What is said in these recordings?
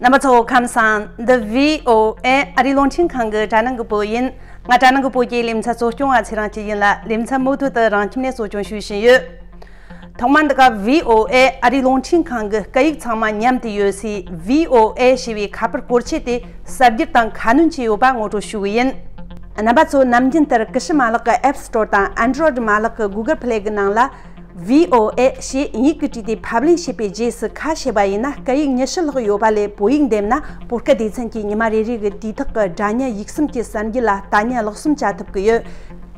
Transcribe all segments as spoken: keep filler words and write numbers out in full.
རྣམ་པ་ཚོ་ཁམས་བཟང་། འདི་བྷི་ཨོ་ཨེ་ཨ་རིའི་རླུང་འཕྲིན་ཁང་གི་དྲ་ནང་གི་བོད་ཡིན། ང་དྲ་ནང་གི་བོད་ཀྱི་ལེ་ཚན་གཙོ་སྐྱོང་བ་ཚེ་རིང་སྐྱིད་ཡིན་ལ། ལེ་ཚན་མུ་མཐུད་དུ་རང་ཁྱིམ་ནས་གཙོ་སྐྱོང་ཞུ་བཞིན་ཡོད། ཐོག་མར་འདི་ག་བྷི་ཨོ་ཨེ་ཨ་རིའི་རླུང་འཕྲིན་ཁང་གི་སྐད་ཡིག་ཚང་མ་མཉམ་དུ་ཡོད་སའི་བྷི་ཨོ་ཨེ་ཞེས་པའི་ཁ་པར་སྐོར་ཆས་དེ་གསར་བསྒྱུར་དང་ཁ་སྣོན་བྱས་ཡོད་པ་ངོ་སྤྲོད་ཞུ་གི་ཡིན། རྣམ་པ་ཚོ་ནམ་རྒྱུན་ལྟར་ཀི་ཤུ་མ་ལག་གི་App Store་དང་Android་མ་ལག་གི་Google Play་གི་ནང་ལ། བྷི་ཨོ་ཨེ་ཞེས་ཡིག་གིས་བྲིས་ཏེ་ཕབ་ལེན་བྱས་པའི་རྗེས་སུ་ཁ་ཕྱེ་བ་ཡིན་ན། སྐད་ཡིག་ཉི་ཤུ་ལྷག་ཡོད་པ་ལས། བོད་ཡིག་འདེམས་ན་བོད་སྐད་སྡེ་ཚན་གྱིས་ཉི་མ་རེ་རེ་གི་དུས་ཐོག་གི་སྒྲ་སྙན་ཡིག་གསུམ་གྱི་གསར་འགྱུར་ལ་ལྟ་ཉན་ཀློག་གསུམ་བྱ་ཐུབ་ཀྱི་ཡོད།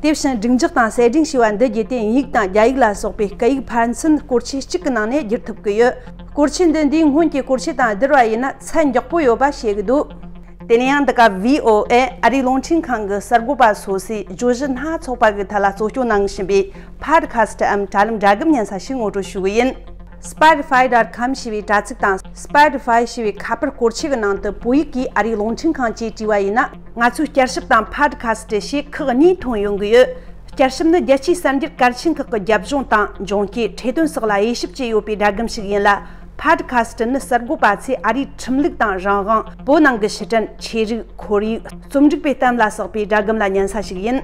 དེ་བཞིན་སྒྲིག་འཇགས་དང་གསལ་སྒྲེང་ཞེས་པ་འདི་བརྒྱུད་དེ་དབྱིན་ཡིག་དང་རྒྱ་ཡིག་ལ་སོགས་པའི་སྐད་ཡིག་ཕན་ཚུན་སྐོར་ཆས་གཅིག་གི་ནང་ནས་བསྒྱུར་ཐུབ་ཀྱི་ཡོད། སྐོར་ཆས་འདི་འདིའི་སྔོན་གྱི་སྐོར་ཆས་དང་བསྡུར་བ་ཡིན་ན་ཚད་མགྱོགས་པོ་ཡོད་པ་ཤེས་ཀྱི་འདུག། དེ་ནས་ཡང་འདི་ག་བྷི་ཨོ་ཨེ་ཨ་རིའི་རླུང་འཕྲིན་ཁང་གི་གསར་འགོད་པ་སོ་སོས་བརྗོད་གཞི་སྣ་ཚོགས་པ་གི་ཐད་ལ་གཙོ་སྐྱོང་གནང་བཞིན་པའི་Podcast་འམ་དྲ་ལམ་སྒྲ་སྒམ་ཉན་ས་ཞིག་ངོ་སྤྲོད་ཞུ་གི་ཡིན། Spotify dot com་ཞེས་པའི་དྲ་ཚིགས་དང་Spotify་ཞེས་པའི་ཁ་པར་སྐོར་ཆས་ཀྱི་ནང་དུ་བོད་ཡིག་གིས་ཨ་རིའི་རླུང་འཕྲིན་ཁང་ཅེས་བྲིས་པ་ཡིན་ན། ང་ཚོའི་བསྐྱར་ཞིབ་དང་Podcast་ཞེས་ཁག་གཉིས་ཐོན་ཡོང་གི་ཡོད། བསྐྱར་ཞིབ་ནི་རྒྱལ་སྤྱིའི་གསར་འགྱུར་གལ་ཆེན་ཁག་གི་རྒྱབ་ལྗོངས་དང་ལྗོངས་སྐྱེས་འཕྲོས་དོན་སོགས་ལ་དབྱེ་ཞིབ་བྱས་ཡོད་པའི་སྒྲ་སྒམ་ཞིག་ཡིན་ལ། Podcast་ནི་གསར་འགོད་པ་ཚོས་ཨ་རིའི་ཁྲིམས་ལུགས་དང་རང་དབང་། བོད་ནང་གི་ཕྱི་དྲན། ཆོས་རིག་ཁོར་ཡུག་རྩོམ་སྒྲིག་པའི་གཏམ་ལ་སོགས་པའི་སྒྲ་སྒམ་ལ་ཉན་ས་ཞིག་ཡིན།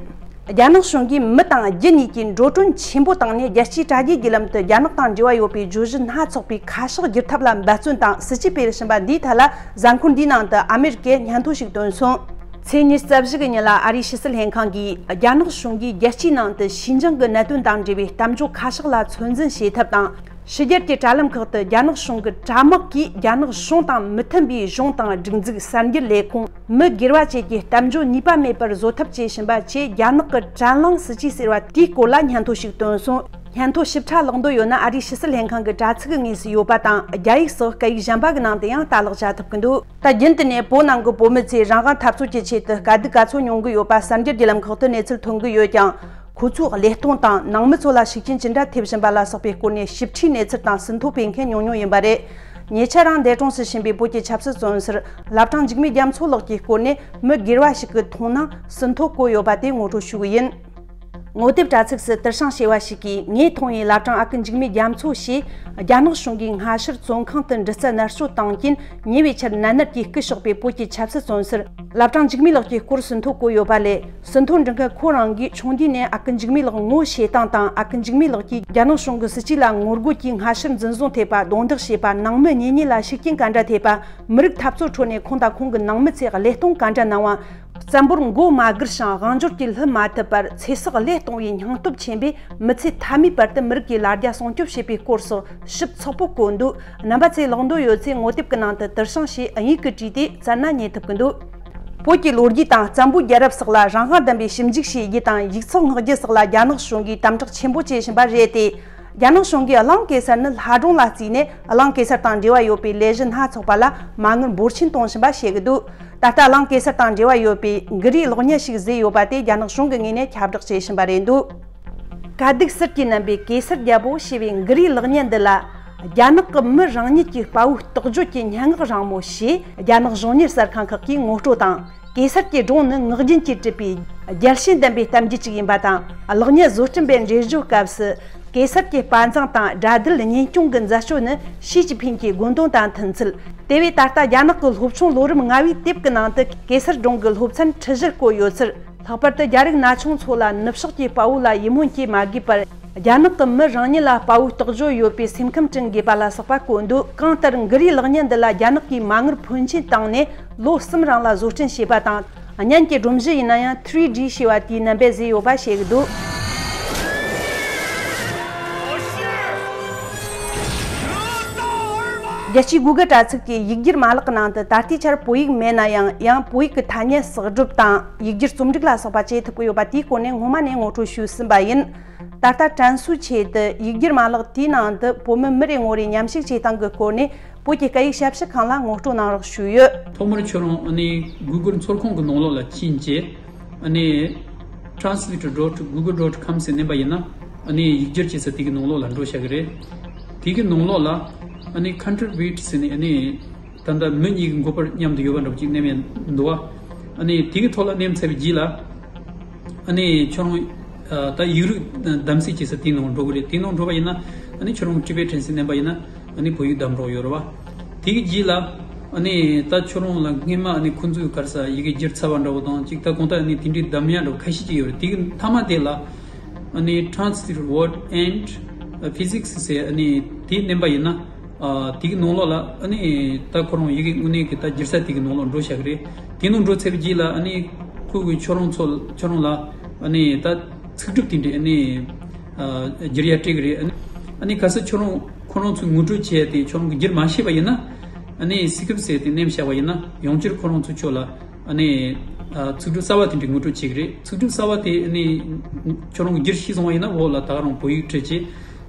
རྒྱ་ནག་གཞུང་གིས་མི་དང་རྒྱུ་གཉིས་ཀྱིས་འགྲོ་གྲོན་ཆེན་པོ་བཏང་ནས་རྒྱལ་སྤྱིའི་དྲ་རྒྱའི་བརྒྱུད་ལམ་དུ་རྒྱ་ནག་དང་འབྲེལ་བ་ཡོད་པའི་བརྗོད་གཞི་སྣ་ཚོགས་པའི་ཁ་ཕྱོགས་བསྒྱུར་ཐབས་ལ་འབད་བརྩོན་དང་སྲིད་ཇུས་སྤེལ་བཞིན་པ་འདིའི་ཐད་ལ། གཟའ་འཁོར་འདིའི་ནང་དུ་ཨ་མེ་རི་ཀས་སྙན་ཐོ་ཞིག་བཏོན་སོང་། ཚེས་ཉི་ཤུ་རྩ་བཞི་གི་ཉིན་ལ་ཨ་རིའི་ཕྱི་སྲིད་ལྷན་ཁང་གིས་རྒྱ་ནག་གཞུང་གིས་རྒྱལ་སྤྱིའི་ནང་དུ་ཞི་འཇིང་གི་གནད་དོན་དང་འབྲེལ་བའི་གཏམ་བརྗོད་ཁ་ཕྱོགས་ལ་ཚོད་འཛིན་བྱེད་ཐབས་དང་། ཕྱི་རྒྱལ་གྱི་དྲ་ལམ་ཁག་ཏུ་རྒྱ་ནག་གཞུང་གི་དྲ་དམག་གིས་རྒྱ་ནག་གཞུང་དང་མི་མཐུན་པའི་གཞུང་དང་སྒྲིག་འཛུགས། གསར་འགྱུར་ལས་ཁུངས། མི་སྒེར་བ་བཅས་ཀྱི་གཏམ་བརྗོད་ནུས་པ་མེད་པར་བཟོ་ཐབས་བྱེད་བཞིན་པ་བཅས་རྒྱ་ནག་གི་བཀྲན་ལངས་སྲིད་ཇུས་ཟེར་བ་དེའི་སྐོར་ལ་སྙན་ཐོ་ཞིག་བཏོན་སོང་། སྙན་ཐོ་ཞིབ་ཕྲ་ཀློག་འདོད་ཡོད་ན་ཨ་རིའི་ཕྱི་སྲིད་ལྷན་ཁང་གི་དྲ་ཚིགས་ཀྱི་ངོས་སུ་ཡོད་པ་དང་། རྒྱ་ཡིག་སོགས་སྐད་ཡིག་གཞན་པ་གི་ནང་དུ་ཡང་ལྟ་ཀློག་བྱ་ཐུབ་ཀྱི་འདུག། ད་རྒྱུན་དུ་ནས་བོད་ནང་གི་བོད་མི་ཚོས་རང་དབང་འཐབ་རྩོད་ཀྱི་ཆེད་དུ་དཀའ་སྡུག་ག་ཚོད་མྱོང་གི་ཡོད་པ་གསར་འགྱུར་བརྒྱུད་ལམ་ཁག་ཏུ་གནས་ཚུལ་ཐོན་གྱི་ཡོད་ཀྱང་། ཁོ་ཚོའི་བློས་གཏོང་དང་ནང་མི་ཚོ་ལ་ཤུགས་རྐྱེན་ཅི་འདྲ་ཐེབས་བཞིན་པ་ལ་སོགས་པའི་སྐོར་ནས་ཞིབ་ཕྲའི་གནས་ཚུལ་དང་ཟིན་ཐོ་སྤེལ་མཁན་ཉུང་ཉུང་ཡིན་པ་རེད། ཉེ་ཆར་རང་འདས་གྲོངས་སུ་ཕྱིན་པའི་བོད་ཀྱི་ཆབ་སྲིད་བཙོན་ཟུར་བླ་བྲང་འཇིགས་མེད་རྒྱ་མཚོ་ལགས་ཀྱི་སྐོར་ནས་མི་སྒེར་བ་ཞིག་གི་མཐོང་སྣང་ཟིན་ཐོ་བཀོད་ཡོད་པ་དེ་ངོ་སྤྲོད་ཞུ་གི་ཡིན། ངོ་དེབ་དྲ་ཚིགས་སུ་དུར་ཤང་ཞེས་པ་ཞིག་གིས། ངས་མཐོང་བའི་བླ་བྲང་ཨ་ཁུ་འཇིགས་མེད་རྒྱ་མཚོ་ཞེས་རྒྱ་ནག་གཞུང་གིས་སྔ་ཕྱིར་བཙོན་ཁང་དུ་འདྲི་རྩད་མནར་གཅོད་བཏང་རྐྱེན་ཉེ་བའི་ཆར་ནད་མནར་གྱིས་སྐུ་གཤེགས་པའི་བོད་ཀྱི་ཆབ་སྲིད་བཙོན་ཟུར་བླ་བྲང་འཇིགས་མེད་ལགས་ཀྱི་སྐོར་ཟིན་ཐོ་བཀོད་ཡོད་པ་ལས། ཟིན་ཐོ་འབྲི་མཁན་ཁོ་རང་གིས་ཆུང་དུས་ནས་ཨ་ཁུ་འཇིགས་མེད་ལགས་ངོ་ཤེས་སྟངས་དང་། ཨ་ཁུ་འཇིགས་མེད་ལགས་ཀྱིས་རྒྱ་ནག་གཞུང་གི་སྲིད་ཇུས་ལ་ངོ་རྒོལ་གྱིས་སྔ་ཕྱིར་འཛིན་བཟུང་ཐེབས་པ། རྡུང་རྡེག་བྱས་པ། ནང་མི་གཉེན་ཉེ་ལ་ཤུགས་རྐྱེན་ག་འདྲ་ཐེབས་པ། མི་རིགས་འཐབ་རྩོད་ཁྲོད་ནས་ཁོང་དང་ཁོང་གི་ནང་མི་ཚོས་བློས་གཏོང་ག་འདྲ་གནང་བ། བཙན་པོར་མགོ་མ་སྒུར་ཞིང་དབང་འབྱོར་གྱིས་བསླུ་མ་ཐུབ་པར་ཚེ་སྲོག་བློས་གཏོང་བའི་སྙིང་སྟོབས་ཆེན་པོས་མི་ཚེ་མཐའ་མའི་བར་དུ་མི་རིགས་ཀྱི་ལ་རྒྱ་སྲུང་སྐྱོབ་བྱེད་པའི་སྐོར་སོགས་ཞིབ་ཚགས་པོ་བཀོད་འདུག། རྣམ་པ་ཚོས་ཀློག་འདོད་ཡོད་ཚེ་ངོ་དེབ་ཀྱི་ནང་དུ་དུར་ཤང་ཞེས་དབྱིན་ཡིག་གིས་བྲིས་ཏེ་བཙལ་ན་རྙེད་ཐུབ་ཀྱི་འདུག། བོད་ཀྱི་ལོ་རྒྱུས་དང་བཙན་པོའི་རྒྱལ་རབས་སོགས་ལ་རང་དབང་ལྡན་པའི་ཞིབ་འཇུག་བྱེད་རྒྱུ་དང་ཡིག་ཚགས་སྔོག་རྒྱུ་སོགས་ལ་རྒྱ་ནག་གཞུང་གིས་དམ་དྲག་ཆེན་པོ་བྱེད་བཞིན་པ་རེད་དེ། རྒྱ་ནག་གཞུང་གིས་གླིང་གེ་སར་ནི་ལྷ་སྒྲུང་ལ་བརྩིས་ནས། གླིང་གེ་སར་དང་འབྲེལ་བ་ཡོད་པའི་ལས་གཞི་སྣ་ཚོགས་པ་ལ་མ་དངུལ་འབོར་ཆེན་གཏོང་བཞིན་པ་བཤད་ཀྱི་འདུག། ད་ལྟ་གླིང་གེ་སར་དང་འབྲེལ་བ་ཡོད་པའི་གྷི་རིའི་གློག་བརྙན་ཞིག་བཟོས་ཡོད་པ་དེ་རྒྱ་ནག་གཞུང་གི་ངོས་ནས་ཁྱབ་བསྒྲགས་བྱེད་བཞིན་པ་རེད་འདུག། དཀའ་སྡུག་ཟིལ་གྱིས་མནན་པའི་གེ་སར་རྒྱལ་པོ་ཞེས་པའི་གྷི་རིའི་གློག་བརྙན་འདི་ལ། རྒྱ་ནག་གི་མི་རང་ཉིད་ཀྱི་དཔའ་བོའི་རྟོགས་བརྗོད་ཀྱི་སྙན་ངག་རིང་མོ་ཞེས་རྒྱ་ནག་གཞུང་གཉེར་གསར་ཁང་ཁག་གིས་ངོ་སྤྲོད་དང་། གེ་སར་གྱི་སྒྲུང་ནི་ངག་རྒྱུན་གྱིས་གྲུབ་པའི་རྒྱལ་ཞེན་ལྡན་པའི་གཏམ་རྒྱུད་ཅིག་ཡིན་པ་དང་། གློག་བརྙན་བཟོ་སྐྲུན་པས་འགྲེལ་བརྗོད་སྐབས་སུ། གེ་སར་གྱི་དཔའ་མཛངས་དང་དགྲ་འདུལ་གཉེན་སྐྱོང་གི་མཛད་སྤྱོད་ནི་ཞི་ཅིན་ཕིང་གི་དགོངས་དོན་དང་མཐུན་ཚུལ། དེ་བས་ད་ལྟ་རྒྱ་ནག་གི་སློབ་ཆུང་ལོ་རིམ་ལྔ་བའི་དེབ་ཀྱི་ནང་དུ་གེ་སར་སྒྲུང་གི་སློབ་ཚན་ཁྲི་བཞི་བཀོད་ཡོད་ཚུལ། ལྷག་པར་དུ་རྒྱ་རིགས་ན་ཆུང་ཚོ་ལ་ནུབ་ཕྱོགས་ཀྱི་དཔའ་བོ་ལ་ཡིད་སྨོན་སྐྱེ་མ་དགོས་པར། རྒྱ་ནག་གི་མི་རང་ཉིད་ལ་དཔའ་བོའི་རྟོགས་བརྗོད་ཡོད་པའི་སེམས་ཁམས་བསྐྲུན་དགོས་པ་ལ་སོགས་པ་བཀོད་འདུག། གང་ལྟར་གྷི་རིའི་གློག་བརྙན་འདི་ལ་རྒྱ་ནག་གིས་མ་དངུལ་ཕོན་ཆེན་བཏང་ནས་ལོ་གསུམ་རིང་ལ་བཟོ་སྐྲུན་བྱས་པ་དང་། བརྙན་གྱི་སྒྲོམ་གཞི་ཡིན་ན་ཡང་ཐི་རི་ཌི་ཞེས་པ་དེའི་རྣམ་པས་བཟོས་ཡོད་པ་བཤད་ཀྱི་འདུག། རྒྱལ་སྤྱིའི་Google་དྲ་ཚིགས་ཀྱི་ཡིག་སྒྱུར་མ་ལག་གི་ནང་དུ་ད་ལྟའི་ཆར་བོད་ཡིག་མེད་ན་ཡང་། ཡང་བོད་ཡིག་གི་ཐ་སྙད་གསོག་སྒྲུབ་དང་ཡིག་སྒྱུར་རྩོམ་སྒྲིག་ལ་སོགས་པ་བྱེད་ཐུབ་ཀྱི་ཡོད་པ་དེའི་སྐོར་ནས་སྔོན་མ་ནས་ངོ་སྤྲོད་ཞུས་ཟིན་པ་ཡིན། ད་ལྟ་དྲན་གསོའི་ཆེད་དུ་ཡིག་སྒྱུར་མ་ལག་དེའི་ནང་དུ་བོད་མི་མི་རེ་ངོ་རེའི་མཉམ་ཞུགས་བྱེད་སྟངས་ཀྱི་སྐོར་ནས་བོད་ཀྱི་སྐད་ཡིག་ཞབས་ཞུ་ཁང་ལ་ངོ་སྤྲོད་གནང་རོགས་ཞུས་ཡོད། ཐོག་མར་ཁྱོད་རང་ཨ་ནི་Google་འཚོལ་ཁང་གི་ནང་ལོགས་ལ་ཕྱིན་བྱས། ཨ་ནི་translator dot google dot com་ཟེར་མནན་པ་ཡིན་ན། ཨ་ནི་ཡིག་སྒྱུར་བྱེད་ས་དེ་གི་ནང་ལོགས་ལ་འགྲོ་བྱ་གི་རེད། དེ་གི་ནང་ལོགས་ལ་ཨ་ནི་contribute་ཟེར་ནས་ཨ་ནི་ད་ལྟ་མི་གཉིས་ཀྱི་མགོ་པར་མཉམ་དུ་ཡོད་པ་འདྲ་པོ་ཅིག་མནན་ཡ་འདུག་བ། ཨ་ནི་དེ་གི་ཐོག་ལ་མནན་ཚར་བའི་རྗེས་ལ། ཨ་ནི་ཁྱོད་རང་ཨ་ད་ཡིག་རིགས་གདམ་གསེས་བྱེད་ས་དེའི་ནང་འགྲོ་གི་རེད། དེའི་ནང་འགྲོ་བ་ཡིན་ན་ཨ་ནི་ཁྱོད་རང་Tibetan་ཟེར་མནན་པ་ཡིན་ན་ཨ་ནི་བོད་ཡིག་གདམ་རོགས་ཡོད་རེད་བ། དེ་གི་རྗེས་ལ་ ཨ་ནི་ད་ཁྱོད་རང་ལ་སྔས་མ་ཨ་ནི་ཁོང་ཚོས་ག་རེ་ཟེར་ཡི་གེ་བསྒྱུར་ཚར་བ་འདྲ་བོ་དང་གཅིག་ད་གང་ལྟར་ཨ་ནི་དེ་འདྲའི་འདམ་ཡག་འདྲ་བོ་ཁ་ཤས་ཅིག་ཡོད་རེད། དེ་གི་མཐའ་མ་དེ་ལ་ཨ་ནི་transliterate word and physics ཟེར་ཨ་ནི་དེ་མནན་པ་ཡིན་ན། ཨ་དེ་གི་ནང་ལོགས་ལ་ཨ་ནི་ད་ཁོ་རང་ཡི་གེ་དངོས་གནས་ཀྱི་ད་བསྒྱུར་ས་དེ་གི་ནང་ལོགས་འགྲོ་བཞག་གི་རེད། དེ་ནང་འགྲོ་ཚར་བའི་རྗེས་ལ་ཨ་ནི་ཁོ་གི་ཁྱོད་རང་ཚོ་ཁྱོད་རང་ལ་ཨ་ནི་ད་ཚིག་གྲུབ་དེ་འདྲའི་ཨ་ནི་ཨ་བསྒྱུར་ཡ་སྤྲད་གི་རེད། ཨ་ནི་ཨ་ནི་གལ་སྲིད་ཁྱོད་རང་ཁོ་རང་ཚོས་ངོ་སྤྲོད་བྱས་ཏེ་ཁྱོད་རང་གིས་བསྒྱུར་མ་ཤེས་པ་ཡིན་ན། ཨ་ནི་skip ཟེར་དེ་མནན་བཞག་པ་ཡིན་ན་ཡང་བསྐྱར་ཁོ་རང་ཚོས་ཁྱོད་ལ་ཨ་ནི་ཨ་ཚིག་གྲུབ་གསར་བ་དེ་འདྲའི་ངོ་སྤྲོད་བྱེད་གི་རེད། ཚིག་གྲུབ་གསར་བ་དེ་ཨ་ནི་ཁྱོད་རང་གིས་བསྒྱུར་ཤེས་སོང་བ་ཡིན་ན་འོག་ལ་ད་ག་རང་བོད་ཡིག་བྲིས་བྱས།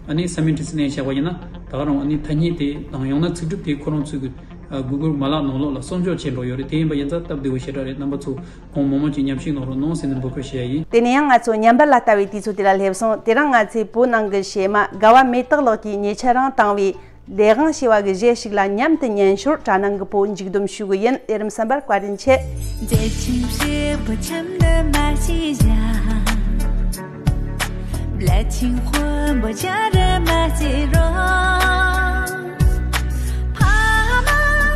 ཨ་ནི་submit མནན་བཞག་པ་ཡིན་ན་ད་ག་རང་ཨ་ནི་ཐ་སྙད་དེ་དང་ཡང་ན་ཚིག་གྲུབ་དེ་ཁོ་རང་ཚོའི་གི་ཨ་Google མ་ལག་ནང་ལོགས་ལ་གསོག་འཇོག་བྱེད་འགྲོ་ཡོད་རེད། དེ་ཡིན་པ་ཡིན་ཙང་སྟབས་བདེ་བོ་ཞེ་དྲག་རེད། རྣམ་པ་ཚོ་གང་མང་མང་ཅིག་མཉམ་ཞུགས་གནང་རོགས་གནང་ཟེར་ནས་འབོད་སྐུལ་ཞུ་ཡ་ཡིན། དེ་ནས་ཡང་ང་ཚོ་ཉམས་པ་ལ་ལྟ་བའི་དུས་ཚོད་དེ་ལ་སླེབས་སོང་། དེ་རིང་ང་ཚོས་བོད་ནང་གི་གཞས་མ་དགའ་བ་མེ་སྟག་ལགས་ཀྱིས་ཉེ་ཆར་རང་བཏང་བའི་ལས་དབང་ཞེས་པ་གི་གཞས་ཤིག་ལ་མཉམ་དུ་ཉན་ཞོར་དྲ་ནང་གི་བོད་མཇུག་བསྡོམས་ཞུ་གི་ཡིན། ལས་རིམ་གསན་པར་བཀའ་དྲིན་ཆེ། མཛེས་ཤིང་སྲིད་པའི་ཁྱིམ་དུ་མ་ཤི་ཞིང་། བླ་ཆེན་དཔོན་པོ་ཆ་རུ་མ་སྲིད་རོགས། ཕ་མ་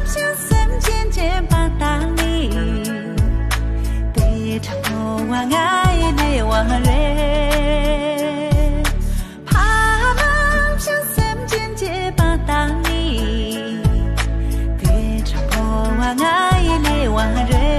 བཞིན་སེམས་ཅན་གཅེས་པར་བཏང་ནས། དེ་དྲག་པོ་བ་ང་ཡི་ལས་དབང་རེད། ཕ་མ་བཞིན་སེམས་ཅན་གཅེས་པར་བཏང་ནས། དེ་དྲག་པོ་བ་ང་ཡི་ལས་དབང་རེད།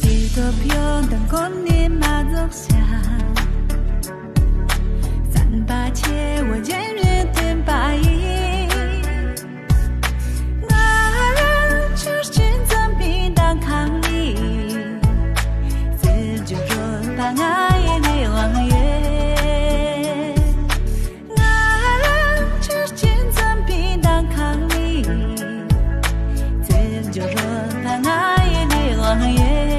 སྐྱེས་སྟོབས་ཡོན་ཏན་ཀུན་ནས་མ་རྫོགས་ཤིང་། བསམ་པ་ཆེ་བ་རྒྱུན་རིང་བརྟན་པ་ཡིས། ང་རང་ཆུ་སྐྱོན་འཛོམས་པའི་མདངས་ཁང་ནས། རྩེད་འཇོ་རོལ་པ་ང་ཡི་ལས་དབང་ཡོད། ང་རང་ཆུ་སྐྱོན་འཛོམས་པའི་མདངས་ཁང་ནས། རྩེད་འཇོ་རོལ་པ་ང་ཡི་ལས་དབང་ཡོད།